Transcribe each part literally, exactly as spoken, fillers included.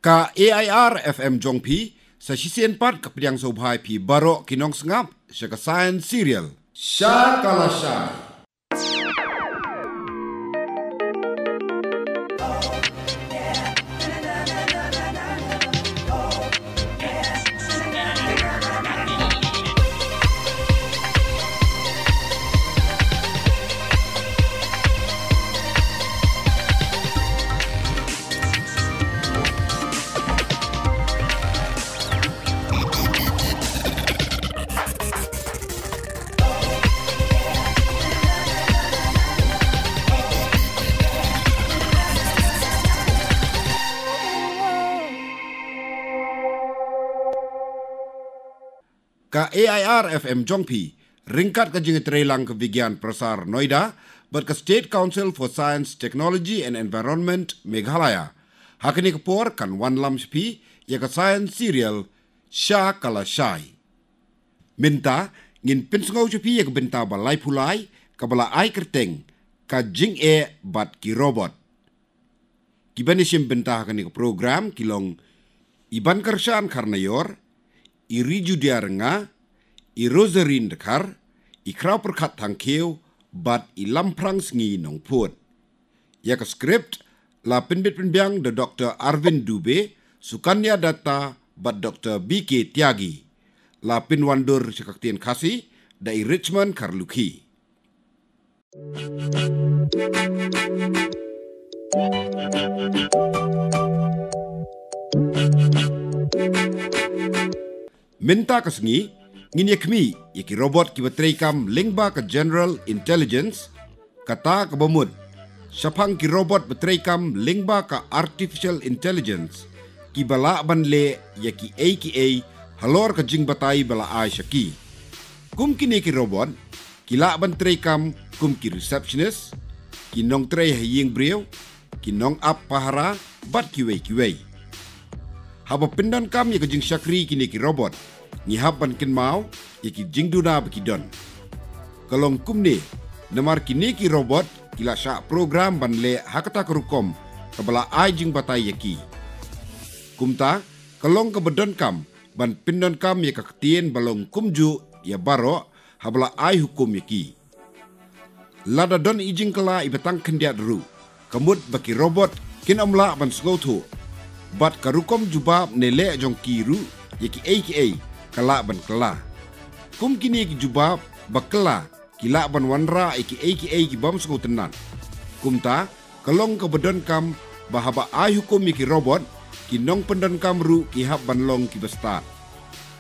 Ka A I R F M jong phi, sa shisien pat ka pdiang sngewbha ïa phi baroh ki nongsngap sha ka Science Serial. Sha ka la shai. Ka A I R F M jong phi, ryngkat ka jingïatreilang ka Vigyan Prasar Noida bad ka State Council for Science, Technology and Environment Meghalaya, ha kane ka por kan wanlam sha phi ïa ka Science Serial Sha ka la shai. Mynta ngin pynsngew sha phi ïa ka bynta ba laiphew lai kaba la ai kyrteng Ka Jingeh bad ki Robot. Kiban ïashim bynta ha kane ka program ki long i Bankyrshan Kharnaior, i Rijudia Rnga, i Rosarine Dkhar, i Khrawpyrkhat Thangkhiew bad i Lamphrang Sngi Nongphut. Ïa ka script la pynbit pynbiang da Doctor Arvind Dubey, Sukanya Datta bad Doctor B K Tyagi. La pynwandur sha ka ktien Khasi da i Richmond Kharlukhi. Mynta ka sngi ngin ïa khmih ïa ki robot kiba treikam lyngba ka General Intelligence, kata kaba mut shaphang ki robot ba treikam lyngba ka Artificial Intelligence, kiba lah ban leh ïa kiei kiei halor ka jingbatai ba la ai sha ki. Kum kine ki robot, ki lah ban treikam kum ki receptionist, ki nongtrei ha ïing briew, ki nongap pahara bad kiwei kiwei. Haba pyndonkam ïa ka jingshakri kine ki robot, ngi hap ban kynmaw ïa ki jingduna ba ki don. Ka long kumne, namar kine ki robot ki la shah program ban leh ha kata ka rukom kaba la ai jingbatai ïa ki. Kumta, ka long kaba donkam ban pyndonkam ïa ka ktien ba long kumjuh ïa baroh haba la ai hukum ïa ki. Lada don i jingkylla iba tang khyndiat ruh, ka mut ba ki robot kin ym lah ban sngewthuh. Bad ka rukom jubab ne leh jong ki ruh ïa kiei kiei ka lah ban kylla. Kum kine ki jubab ba kylla ki lah ban wanrah ïa kiei kiei ki bym sngewtynnat. Kumta, ka long kaba donkam ba haba ai hukum ïa ki robot, ki nongpyndonkam ruh ki hap ban long kiba stad.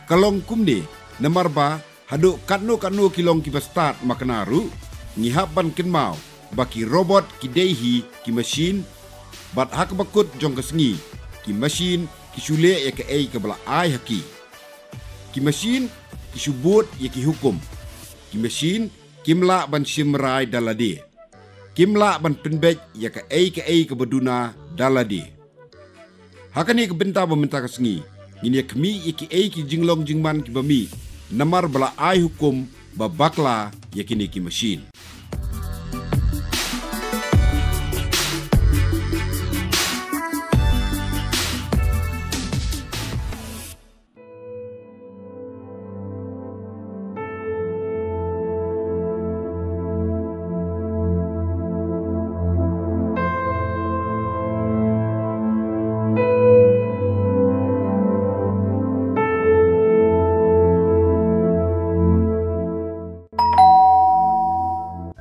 Ka long kumne, namar ba haduh katno katno ki long kiba stad makna ruh, ngi hap ban kynmaw ba ki robot ki dei hi ki machine, bad ha kaba kut jong ka sngi, ki machine ki shu leh ïa kaei kaba la ai ha ki. Ki machine ki shu bud ïa ki hukum. Ki machine kim lah ban shim rai da lade. Kim lah ban pynbeit ïa kaei kaei kaba duna da lade. Ha kane ka bynta ba mynta ka sngi, ngin ïa khmih ïa kiei ki jinglong jingman kiba mih namar ba la ai hukum ba bakla ïa kine ki machine.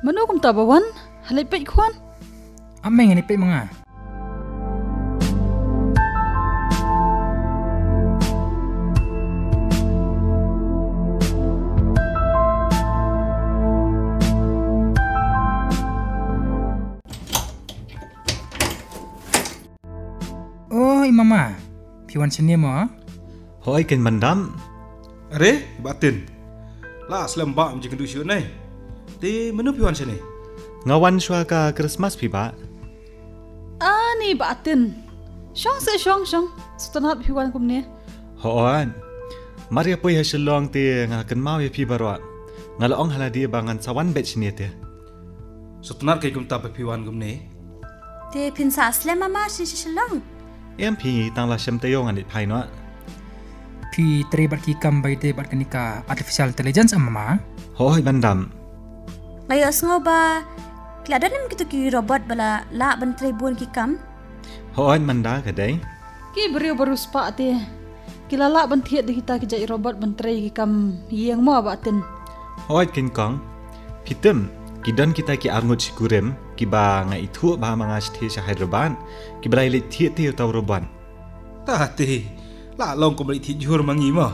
Mano kumta ba wan? Halei peit khwan. Ameng ni peit manga. Oh, i mama. Phi wan shane mo? Hoi, ken mandam. Are, Bah Tin. La slem ba am jingkynduh shu nai. Te mano phi wan shane? Nga wan shuwa ka Christmas phi ba. Ani Bah Tin. Shong se shong shong. Sutnat phi wan kumne. Hoi. Mar ïa poi ha Shillong te nga kynmaw ïa phi baroh. Nga la ong ha lade ba ngan sa wan beit shane te. Sutnat kai kumta ba phi wan kumne. Te phin sa slem mama shin sha Shillong. Em phi, tang la shem te ïoh ngan leit phai noh. Phi trei bad ki kam ba ïadei bad kane ka artificial intelligence em mama? Hooid ban dam. Nga ïohsngew ba ki la don em kito ki robot ba la lah ban trei bun ki kam? Hooid Manda, ka dei. Ki briew ba riewspah te ki la lah ban thied da kita ki jait robot ban trei ki kam ïing mo Bah Tin? Hooid keiñ kong. Phi tip, ki don kita ki arngut shi kurim kiba nga ithuh ba ha ma nga shatei sha Hyderabad, kiba la ïaleit thied te ïa uta u robot. Ta te, la long kum leit thied jhur ma ngi mo.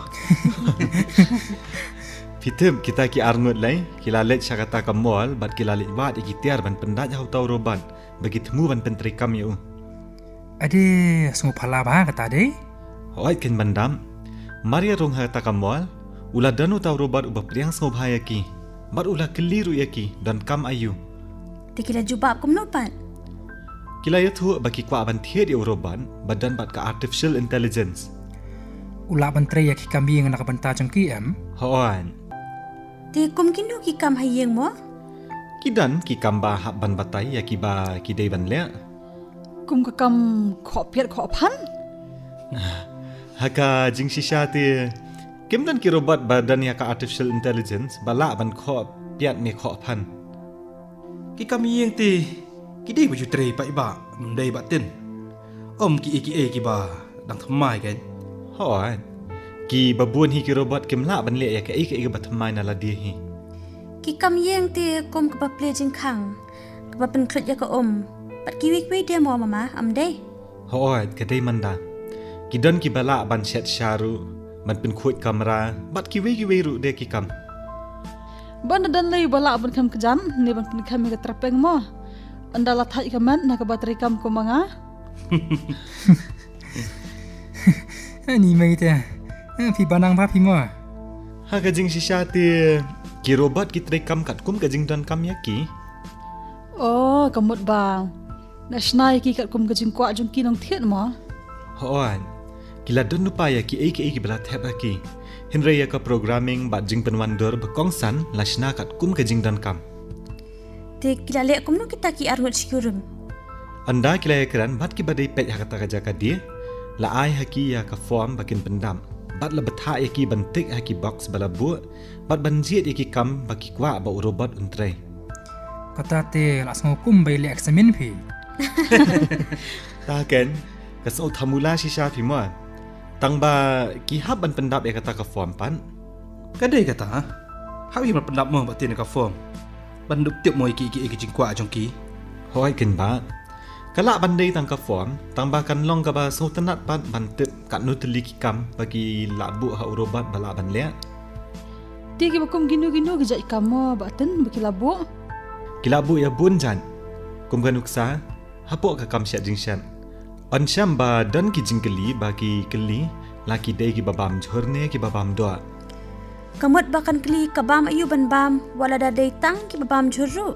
Phi tip, kita ki arngut lei ki la leit sha kata ka mall bad ki la leit wad ïa ki tiar ban pyndait ha uta u robot ba ki thmu ban pyntrei kam ïa u. Ade, sngewphala bha kata dei. Hooid keiñ ban dam. Mar ïa rung ha kata ka mall, u la don uta u robot uba pdiang sngewbha ïa ki bad u la kylli ruh ïa ki, donkam aïu. Te ki la jubab kumno pat? Ki la ïathuh ba ki kwah ban thied ïa u robot ba don bad ka artificial intelligence. U lah ban trei ïa ki kam ïing na ka bynta jong ki em? Hooid. Te kum kino ki kam ha ïing mo? Ki don ki kam ba hap ban batai ïa kiba ki dei ban leh. Kum ka kam khoh piat khoh phan? Ha ka jingshisha te kim don ki robot ba don ïa ka artificial intelligence ba lah ban khoh piat ne khoh phan. Ki kam ïing te ki dei ba ju trei paidbah, ym dei Bah Tin? Ym kiei kiei kiba dang thymmai keiñ. Hooid. Kiba bun hi ki robot kim lah ban leh ïa kaei kaei kaba thymmai na lade hi. Ki kam ïing te kum kaba plie jingkhang, kaba pynkhluit ïa ka um, bad kiwei kiwei de mo mama, ym dei? Hooid, ka dei Manda. Ki don kiba lah ban shet sha ruh, ban pynkhuid kamra bad kiwei kiwei ruh de ki kam. Ban da don lei ba lah ban khem kjat ne ban pynkhem ïa ka tyrpeng mo? Ynda la thait ka met na kaba trei kam kum ma nga. Ani mei te, phi banang bha phi mo? Ha ka jingshisha te ki robot ki trei kam katkum ka jingdonkam ïa ki. Oh, ka mut ba na shna ïa ki katkum ka jingkwah jong ki nongthied mo? Hooid. Ki la don lypa ïa kiei kiei kiba la thep ha ki. Hynrei ïa ka programming bad jingpynwandur ba kongsan la shna katkum ka jingdonkam. Te ki la leh kumno kita ki arngut shi kurim? Ynda ki la ïakren bad kiba dei peit ha kata ka jaka die, la ai ha ki ïa ka form ba kin pyndap bad la bthah ïa ki ban tick ha ki box ba la buh bad ban jied ïa ki kam ba ki kwah ba u robot un trei. Kata te la sngew kum ba ïaleh eksamin phi. Ta keiñ, ka sngew thamula shisha phi mo. Tang ba ki hap ban pyndap ïa kata ka form pat. Ka dei kata, hap hi ban pyndap mo Bah Tin ïa ka form ban dup tip mo ïa kiei kiei ki jingkwah jong ki. Hooid keiñ Bah. Ka lah ban dei tang ka form, tang ba kan long kaba sngewtynnat pat ban tip katno tylli ki kam ba ki lah buh ha u robot ba lah ban leh. Te kiba kum kino kino ki jait kam mo Bah Tin ba ki lah buh? Ki lah buh ïa bun jait. Kum ka nuksa, hapoh ka kam shet jingshet, yn shem ba don ki jingkylli ba ki kylli la ki dei kiba bam jhur ne kiba bam doh. Ka mut ba kan kylli ka bam aïu ban bam wat lada dei tang kiba bam jhur ruh?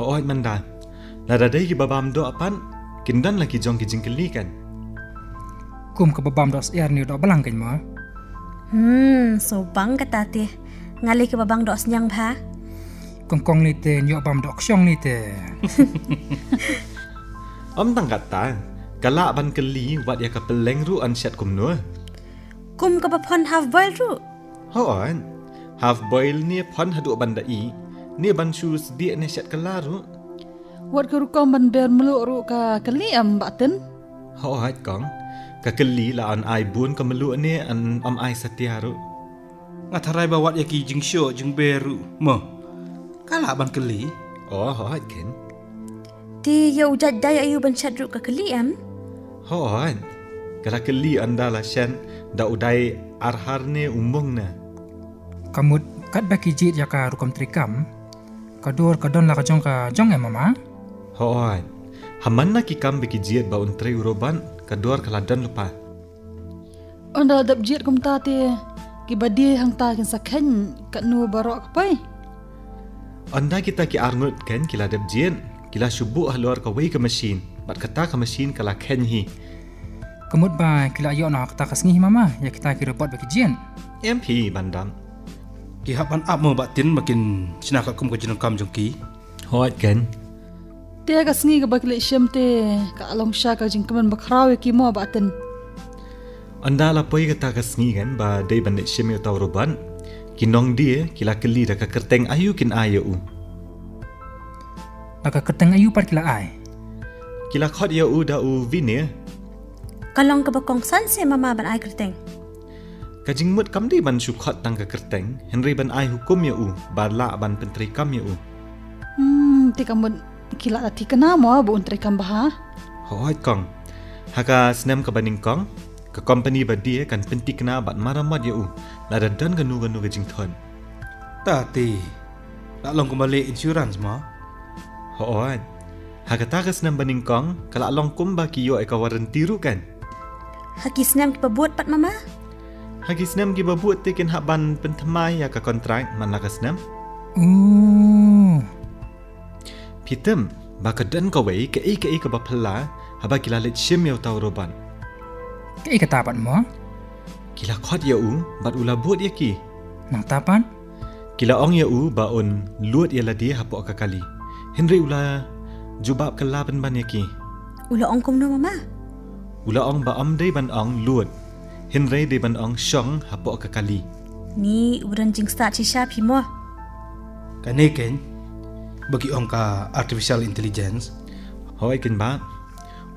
Hooid Manda. Lada dei kiba bam doh pat, kin don la ki jong ki jingkylli keiñ. Kum kaba bam doh syiar ne doh blang keiñ mo? Hmm, sngewbang kata te. Nga lei kaba bam doh sniang bha. Kong kong lei te, ïoh bam doh kshong lei te. Ym tang kata, ka lah ban kylli wat ïa ka pylleng ruh yn shet kumno. Kum kaba phon half boil ruh? Hooid. Half boil ne phon haduh ban da ih, ne ban shu sdieh ne shet kylla ruh. Wat ka rukom ban ber mluh ruh ka kylli em Bah Tin? Hooid kong. Ka kylli la yn ai bun ka mluh ne yn ym ai satia ruh. Nga tharai ba wat ïa ki jingshoh jingber ruh mo, ka lah ban kylli. Oh, hooid keiñ. Te ïa u jait dai aïu ban shet ruh ka kylli em? Hooid. Ka la kylli ynda la shet da u dai arhar ne u mung ne. Ka mut katba ki jied ïa ka rukom trei kam, ka dor ka don la ka jong ka jong em mama? Hooid. Ha man la ki kam ba ki jied ba un trei u robot, ka dor ka la don lypa. Ynda la dep jied kumta te kiba die hangta kin sa kheiñ katno baroh ka poi? Ynda kita ki arngut keiñ ki la dep jied, ki la shu buh halor kawei ka machine, bad kata ka machine ka la kheiñ hi. Ka mut ba ki la ïoh noh kata ka sngi hi mama ïa kita ki robot ba ki jied? Em phi ban dam. Ki hap ban ap mo Bah Tin ba kin shna katkum ka jingdonkam jong ki. Hooid keiñ. Te ka sngi kaba ki leit shim te ka long sha ka jingkmen bakhraw ïa ki mo Bah Tin. Ynda la poi kata ka sngi kan ba dei ban leit shim ïa uta u robot, ki nongdie ki la kylli da ka kyrteng aïu kin ai ïa u. Da ka kyrteng aïu pat ki la ai? Ki la khot ïa u da u Vinir. Ka long kaba kongsan se mama ban ai kyrteng. Ka jingmut kam dei ban shu khot tang ka kyrteng, hynrei ban ai hukum ïa u ba lah ban pyntreikam ïa u. Hmm, te ka mut ki la thikna mo ba un treikam bha? Hooid kong. Ha ka snem kaba nyngkong, ka kompani ba die kan pynthikna bad maramot ïa u lada don kano kano ka jingthot. Ta te, la long kumba leh insurance mo? Hooid. Ha kata ka snem ba nyngkong ka la long kumba ki ïoh ïa ka warranty ruh kan. Ha ki snem kiba bud pat mama? Ha ki snem kiba bud te kin hap ban pynthymmai ïa ka kontrak man la ka snem. Phi tip ba ka don kawei kaei kaei kaba phylla haba ki la leit shim ïa uta u robot. Kaei kata pat mo? Ki la khot ïa u bad u la bud ïa ki. Nangta pat? Ki la ong ïa u ba un lud ïa lade hapoh ka kali. Hynrei u la jubab kylla pynban ïa ki. U la ong kumno mama? U la ong ba ym dei ban ong lud, hynrei dei ban ong shong hapoh ka kali. Ni u don jingstad shisha phi mo? Kane keiñ ba ki ong ka artificial intelligence. Hooid keiñ bah.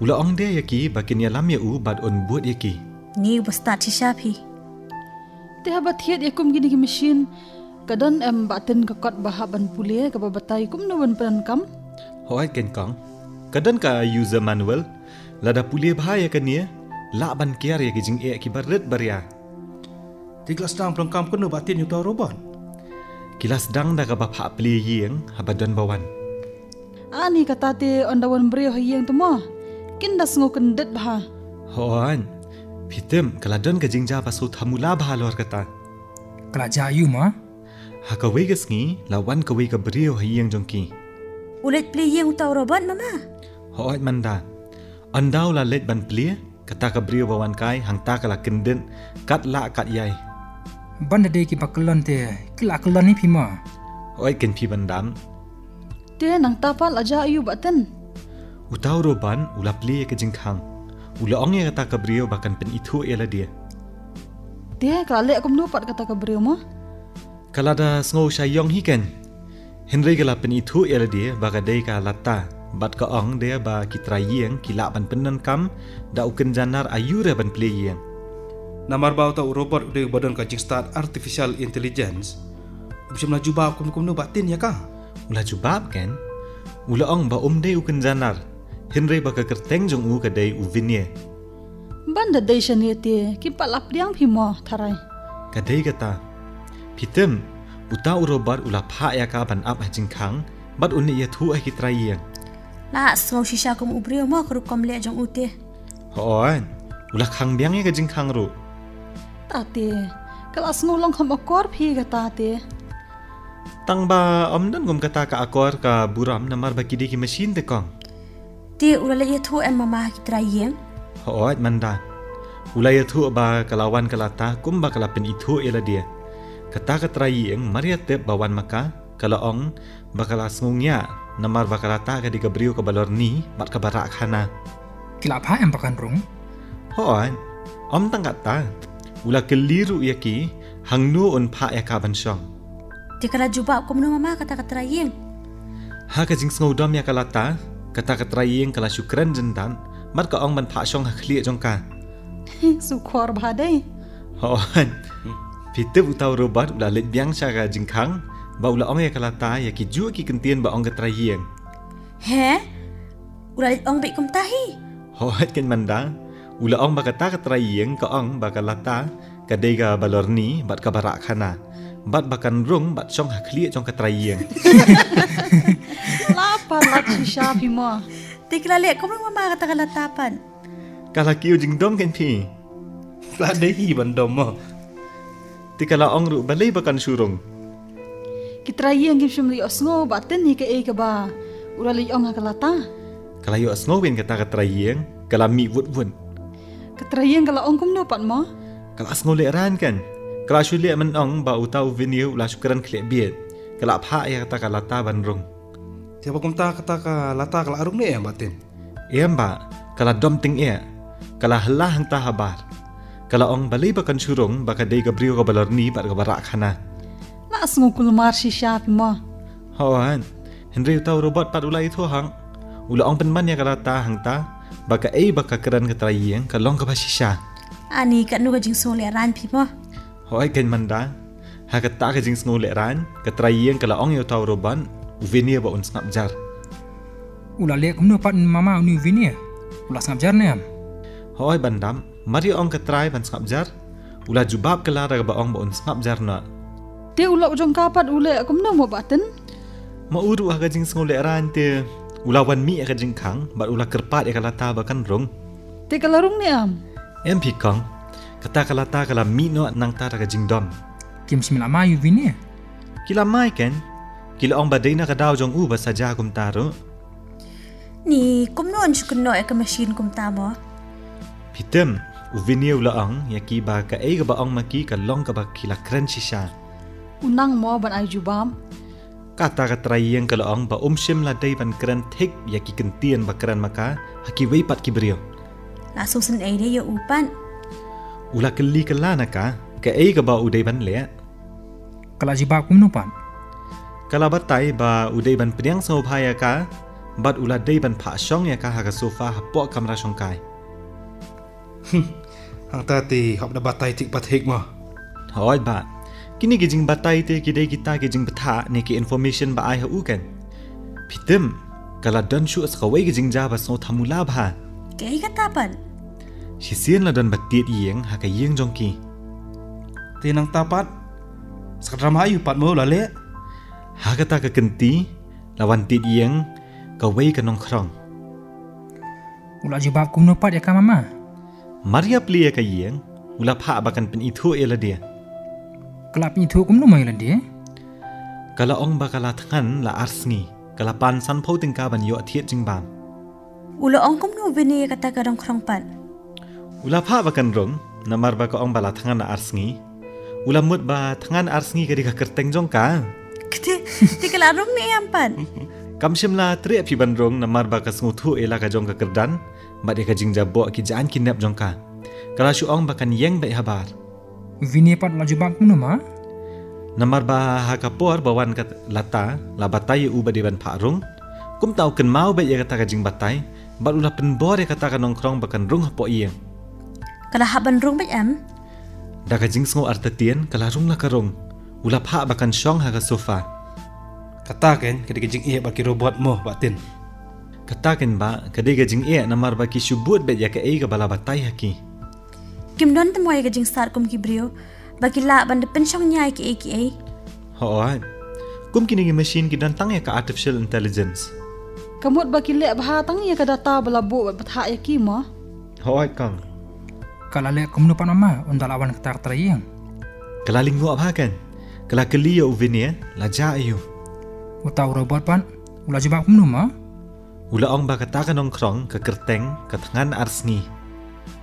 U la ong de ïa ki ba kin ïalam ïa u bad un bud ïa ki. Ni uba stad shisha phi. Te haba thied ïa kum kine ki machine, ka don em Bah Tin ka kot ba hap ban pule kaba batai kumno ban pyndonkam? Hooid keiñ kong. Ka don ka user manual, lada pule bha ïa kane lah ban kiar ïa ki jingeh kiba rit ba ria. Te ki la sdang pyndonkam kumno Bah Tin ïa uta u robot? Ki la sdang da kaba phah plie ïing haba don ba wan. Ani kata te ynda wan briew ha ïing te mo kin da sngew kyndit bha. Hooid. Phi tip ka la don ka jingjia ba sngewthuh mula bha halor kata. Ka la jia aïu mo? Ha kawei ka sngi la wan kawei ka briew ha ïing jong ki. U leit plie ïing uta u robot mama? Hooid manda. Ynda u la leit ban plie, kata ka briew ba wan kai hangta ka la kyndit kat lah kat ïai. Ban da dei kiba kyllon te ki la kyllon hi phi mo? Hooid keiñ phi ban dam. Te nangta pat la jia aïu Bah Tin? Uta u robot u la plie ïa ka jingkhang. U la ong ïa kata ka briew ba kan pynithuh ïa lade. Te ka la leh kumno pat kata ka briew mo? Ka la da sngew sha ïong hi keiñ. Hynrei ka la pynithuh ïa lade ba ka dei ka lata bad ka ong de ba ki trai ïing ki lah ban pyndonkam da u kynja nar aïu re ban plie ïing. Namar ba uta u robot u dei uba don ka jingstad artificial intelligence. Um shym la jubab kumno kumno Bah Tin ïa ka. U la jubab keiñ. U la ong ba um dei u kynja nar, hynrei ba ka kyrteng jong u ka dei u Vinir. Ban da dei shane te kim pat la pdiang phi mo tharai? Ka dei kata. Phi tip uta u robot u la phah ïa ka ban ap ha jingkhang bad un ïathuh ha ki trai ïing. La sngew shisha kum u briew mo ka rukom leh jong u te. Hooid. U la khang biang ïa ka jingkhang ruh. Ta te, ka la sngew long kham akor phi kata te. Tang ba ym don kum kata ka akor ka burom namar ba ki dei ki machine te kong. Te u la leit ïathuh em mama ha ki trai ïing? Hooid manda. U la ïathuh ba ka la wan ka lata kumba ka la pynithuh ïa lade. Kata ka trai ïing mar ïa tip ba wan ma ka, ka la ong ba ka la sngew ngiah namar ba ka lata ka dei ka briew kaba lorni bad kaba rah khana. Ki la phah em ba kan rung? Hooid. Ym tang kata, u la kylli ruh ïa ki hangno un phah ïa ka ban shong. Te ka la jubab kumno mama kata ka trai ïing? Ha ka jingsngewdom ïa ka lata, kata ka trai ïing ka la shu kren jyndat bad ka ong ban phah shong ha khlieh jong ka. Sngewkhor bha dei. Hooid. Phi tip uta u robot u la leit biang sha ka jingkhang bad u la ong ïa ka lata ïa kijuh ki kyntien ba ong ka trai ïing. He? U la leit ong beit kumta hi? Hooid keiñ manda. U la ong ba kata ka trai ïing ka ong ba ka lata ka dei kaba lorni bad kaba rah khana bad ba kan rung bad shong ha khlieh jong ka trai ïing. La palat shisha phi mo. Te ki la leh kumno mama kata ka lata pat? Ka la kiew jingdom keiñ phi. La dei hi ban dom mo. Te ka la ong ruh balei ba kan shu rung. Ki trai ïing kim shym la ïohsngew Bah Tin ïa kaei kaba u la leit ong ha ka lata. Ka la ïohsngew keiñ kata ka trai ïing, ka la mih wut wut. Ka trai ïing ka la ong kumno pat mo? Ka la sngew lehraiñ keiñ. Ka la shu leh mynta ong ba uta u Vinir u la shu kren khlieh bieit. Ka la phah ïa kata ka lata ban rung. Te ba kumta kata ka Lata ka la rung ne em, Bah Tin? Em bah, ka la dom tyngeh. Ka la hla hangta habar. Ka la ong balei ba kan shu rung ba ka dei ka briew kaba lorni bad kaba rah khana. La sngew kulmar shisha phi mo. Hooid. Hynrei uta u robot pat u la ïathuh hok. U la ong pynban ïa ka Lata hangta ba kaei ba ka kren ka trai ïing ka long kaba shisha. Ani, katno ka jingsngewlehraiñ phi mo. Hooid keiñ Manda. Ha kata ka jingsngewlehraiñ, ka trai ïing ka la ong ïa uta u robot, u Vinny ba un sngap jar. U la leh kumno pat mama uni u Vinny? U la sngap jar ne em? Hooid Bah Dam, mar ïa ong ka trai ban sngap jar, u la jubab kylla da kaba ong ba un sngap jar noh. Te u lok jong ka pat u leh kumno mo Bah Tin? Ma u ruh ha ka jingsngewlehraiñ te u la wan mih ïa ka jingkhang bad u la kyrpad ïa ka Lata ba kan rung. Te ka la rung ne em? Em phi kong. Kata ka Lata ka la mih noh nangta da ka jingdom. Kim shym la mai ïa u Vinny? Ki la mai keiñ. Ki la ong ba dei na ka daw jong u ba sa jia kumta ruh. Ni, kumno un shu kynnoh ïa ka machine kumta mo? Phi tip, u Vinny u la ong ïa ki ba kaei kaba ong ma ki ka long kaba ki la kren shisha. U nang mo ban ai jubab? Kata ka trai ïing ka la ong ba um shym la dei ban kren thik ïa ki kyntien ba kren ma ka ha kiwei pat ki briew. La sngewsynei de ïa u pat? U la kylli kylla na ka, kaei kaba u dei ban leh. Ka la jubab kumno pat? Ka la batai ba u dei ban pdiang sngewbha ïa ka bad u la dei ban phah shong ïa ka ha ka sofa hapoh kamra shongkai. Hangta te hap da batai thik pat thik mo. Hooid bah. Kine ki jingbatai te ki dei kita ki jingbthah ne ki information ba ai ha u keiñ. Phi tip, ka la don shuh sa kawei ka jingjia ba sngewthamula bha. Kaei kata pat? Shisien la don ba tied ïing ha ka ïing jong ki. Te nangta pat, sa ka drama aiu pat mo la leh? Ha kata ka kynti la wan tied ïing kawei ka nongkhrong. U la jubab kumno pat ïa ka mama? Mar ïa plie ïa ka ïing, u la phah ba kan pynithuh ïa lade. Ka la pynithuh kumno mo ïa lade? Ka la ong ba ka la thngan la ar sngi, ka la pan sanphew tyngka ban ïoh thied jingbam. U la ong kumno u Vinny ïa kata ka nongkhrong pat? U la phah ba kan rung, namar ba ka ong ba la thngan ar sngi. U la mut ba thngan ar sngi ka dei ka kyrteng jong ka. Kti, te ka la rung ne em pat? Kam shym la treh phi ban rung namar ba ka sngewthuh ïa la ka jong ka kyrdan bad ïa ka jingjaboh ki jaiñ ki nep jong ka. Ka la shu ong ba kan ïeng beit habar. Vinny pat la jubab kumno ma? Namar ba ha ka por ba wan ka Lata la batai ïa u ba dei ban phah rung, kumta u kynmaw beit ïa kata ka jingbatai bad u la pynbor ïa kata ka nongkhrong ba kan rung hapoh ïing. Ka la hap ban rung beit em? Da ka jingsngew artatien ka la rung la ka rung. U la phah ba kan shong ha ka sofa. Kata keiñ ka dei ka jingeh ba ki robot mo Bah Tin. Kata keiñ ba ka dei ka jingeh namar ba ki shu bud beit ïa kaei kaba la batai ha ki. Kim don te mo ïa ka jingsat kum ki briew ba ki lah ban da pynshong nia ïa kiei kiei. Hooid. Kum kine ki machine ki don tang ïa ka artificial intelligence. Ka mut ba ki leh bha tang ïa ka data ba la buh bad bthah ïa ki mo. Hooid kong. Ka la leh kumno pat mama ynda la wan kata ka trai ïing? Ka la lyngngoh bha keiñ. Ka la kylli ïa u Vinny la jia aiu. Uta u robot pat u la jubab kumno ma? U la ong ba kata ka nongkhrong ka kyrteng ka thngan ar sngi.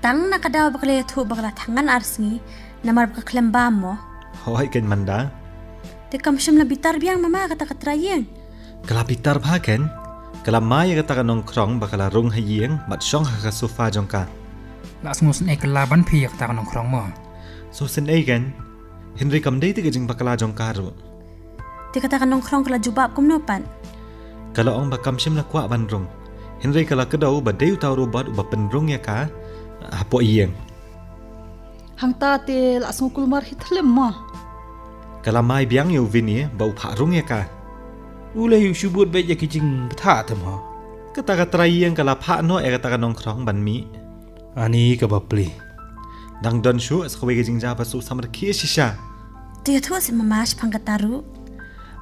Tang na ka daw ba ka la ïathuh ba ka la thngan ar sngi namar ba ka khlem bam mo. Hooid keiñ Manda. Te kam shym la bitar biang mama kata ka trai ïing? Ka la bitar bha keiñ. Ka la mai ïa kata ka nongkhrong ba ka la rung ha ïing bad shong ha ka sofa jong ka. La sngewsynei kylla ban phi ïa kata ka nongkhrong mo. Sngewsynei keiñ. Hynrei kam dei te ka jingbakla jong ka ruh. Te kata ka nongkhrong ka la jubab kumno pat? Ka la ong ba kam shym la kwah ban rung. Hynrei ka la kdew ba dei uta u robot uba pynrung ïa ka hapoh ïing. Hangta te la sngew kulmar hi thlem mo. Ka la mai biang ïa u Vinny ba u phah rung ïa ka. U leh u shu bud beit ïa ki jingbthah te mo. Kata ka trai ïing ka la phah noh ïa kata ka nongkhrong ban mih. Ani kaba pli. Dang don shuh sa kawei ka jingjia ba shu samrkhie shisha. Te ïathuh seh mama shaphang kata ruh.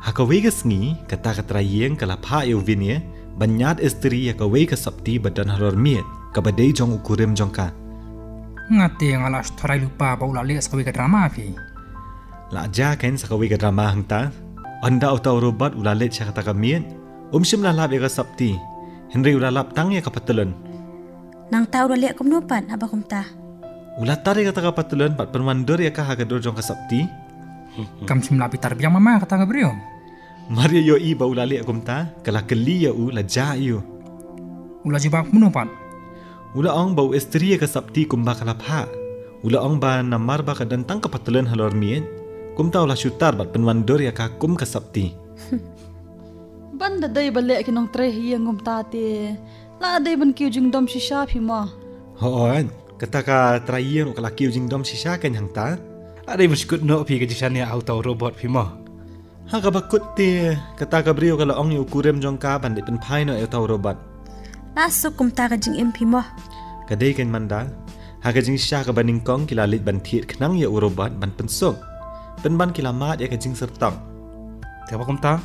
Ha kawei ka sngi kata ka trai ïing ka la phah ïa u Vinny ban ñiad istri ïa kawei ka sopti ba don halor miej kaba dei jong u kurim jong ka. Nga te nga la shu tharai lypa ba u la leh sa kawei ka drama phi. La jia keiñ sa kawei ka drama hangta. Ynda uta u robot u la leit sha kata ka miej, um shym la lap ïa ka sopti. Hynrei u la lap tang ïa ka patlun. Nangta u la leh kumno pat haba kumta? U la tar ïa kata ka patlun bad pynwandur ïa ka ha ka dur jong ka sopti. Kam shym la bitar biang mama kata ka briew. Mar ïa ïohi ba u la leh kumta, ka la kylli ïa u la jia ïa u. U la jubab kumno pat? U la ong ba u estri ïa ka sapti kumba ka la phah. U la ong ba namar ba ka don tang ka patlun halor miej, kumta u la shu tar bad pynwandur ïa ka kum ka sapti. Ban da dei ba leh ki nongtrei ha ïing kumta te, la dei ban kiew jingdom shisha phi mo. Hooid, kata ka trai ïing ruh ka la kiew jingdom shisha kein hangta. La dei ban shu kut noh phi ka jingshaniah ha uta u robot phi mo. Ha kaba kut te, kata ka briew ka la ong ïa u kurim jong ka ban leit pynphai noh ïa uta u robot. La suk kumta ka jingim phi mo. Ka dei kein mynta. Ha ka jingshisha kaba nyngkong ki la leit ban thied khnang ïa u robot ban pynsuk. Pynban ki la mad ïa ka jingsyrtong. Te ba kumta,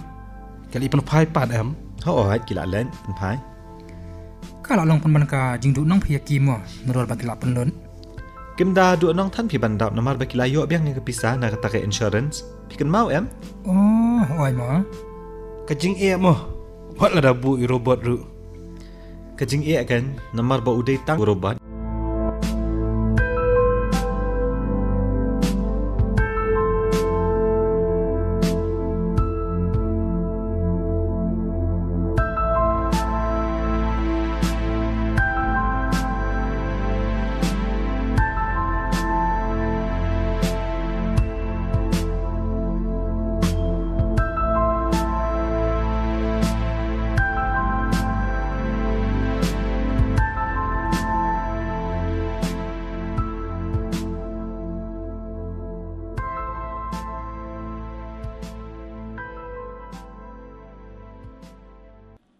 ki la leit pynphai pat em? Hooid, ki la leit pynphai. Ka la long pynban ka jingduhnong phi ïa ki mo, nalor ba ki la pynlut? Kim da duhnong than phi ban dap namar ba ki la ïoh biang ïa ka pisa na kata ka insurance. Phi kynmaw em? Oh, oi mo. Ka jingeh mo. Wat la da buh ïa u robot ruh. Ka jingeh kein, namar ba u dei tang u robot.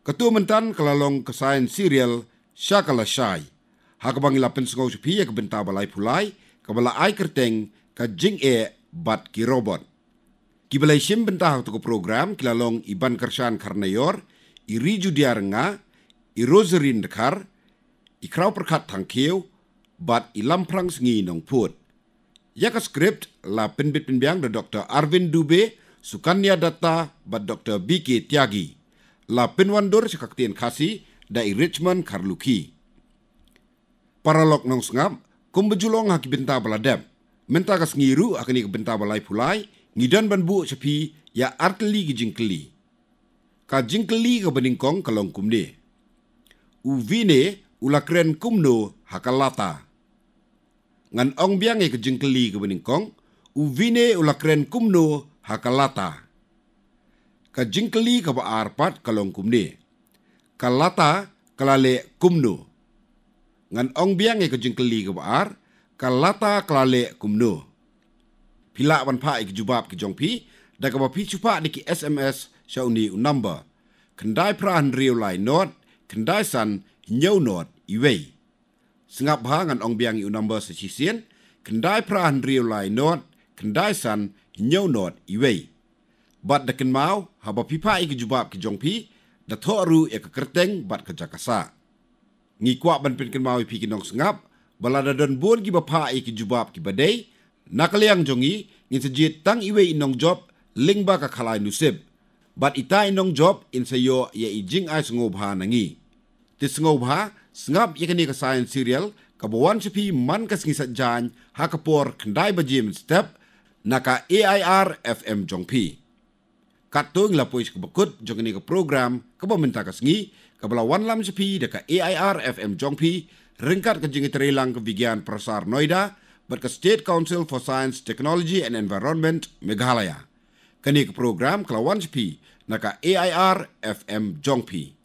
Katu mynta ka la long ka Science Serial sha ka lashai. Ha kaba ngi la pynsngew sha phi ïa ka bynta ba laiphew lai, kaba la ai kyrteng ka jingeh bad ki robot. Kiba la ïashim bynta ha katu ka program ki la long i Bankyrshan Kharnaior, i Riju Diarnga, i Rosarine Dkhar, i Khrawpyrkhat Thangkhiew, bad i Lamphrang Sngi Nongphut. Ïa ka script la pynbit pynbiang da Doktor Arvind Dubey, Sukanya Datta, bad Doktor B K Tyagi. La pynwandur sha ka ktien Khasi da i Richmond Kharlukhi. Paralok nongsngap, kumba ju long ha ki bynta ba la dep, mynta ka sngi ruh ha kane ka bynta ba laiphew lai, ngi don ban buh sha phi ïa artylli ki jingkylli. Ka jingkylli kaba nyngkong ka long kumne. U Vinay u la kren kumno ha ka lata? Ngan ong biang ïa ka jingkylli kaba nyngkong, u Vinay u la kren kumno ha ka lata? Ka jingkylli kaba ar pat ka long kumne. Ka lata ka la leh kumno? Ngan ong biang ïa ka jingkylli kaba ar, ka lata ka la leh kumno? Phi lah ban phah ïa ki jubab ki jong phi da kaba phi shu phah da ki S M S sha une u number, khyndai phra hynriew lai nod khyndai san hynñiew nod iwei. Sngap bha, ngan ong biang ïa u number sa shisien, khyndai phra hynriew lai nod khyndai san hynñiew nod iwei. Bad da kynmaw, haba phi phah ïa ki jubab ki jong phi, da thoh ruh ïa ka kyrteng bad ka jaka sah. Ngi kwah ban pynkynmaw ïa phi ki nongsngap ba lada don bun kiba phah ïa ki jubab kiba dei, na ka liang jong ngi, ngin sa jied tang iwei i nongjop lyngba ka Khalai Nusib. Bad ita i nongjop in sa ïoh ïa i jingai sngewbha na ngi. Te sngewbha, sngap ïa kane ka Science Serial kaba wan sha phi man ka sngi Saitjaiñ ha ka por khyndai baje mynstep na ka A I R F M jong phi. Katto ngi la poi sha kaba kut jong kane ka program kaba mynta ka sngi, kaba la wanlam sha phi da ka A I R F M jong phi, ryngkat ka jingïatreilang ka Vigyan Prasar Noida bad ka State Council for Science, Technology and Environment, Meghalaya. Kane ka program ka la wan sha phi na ka A I R F M jong phi.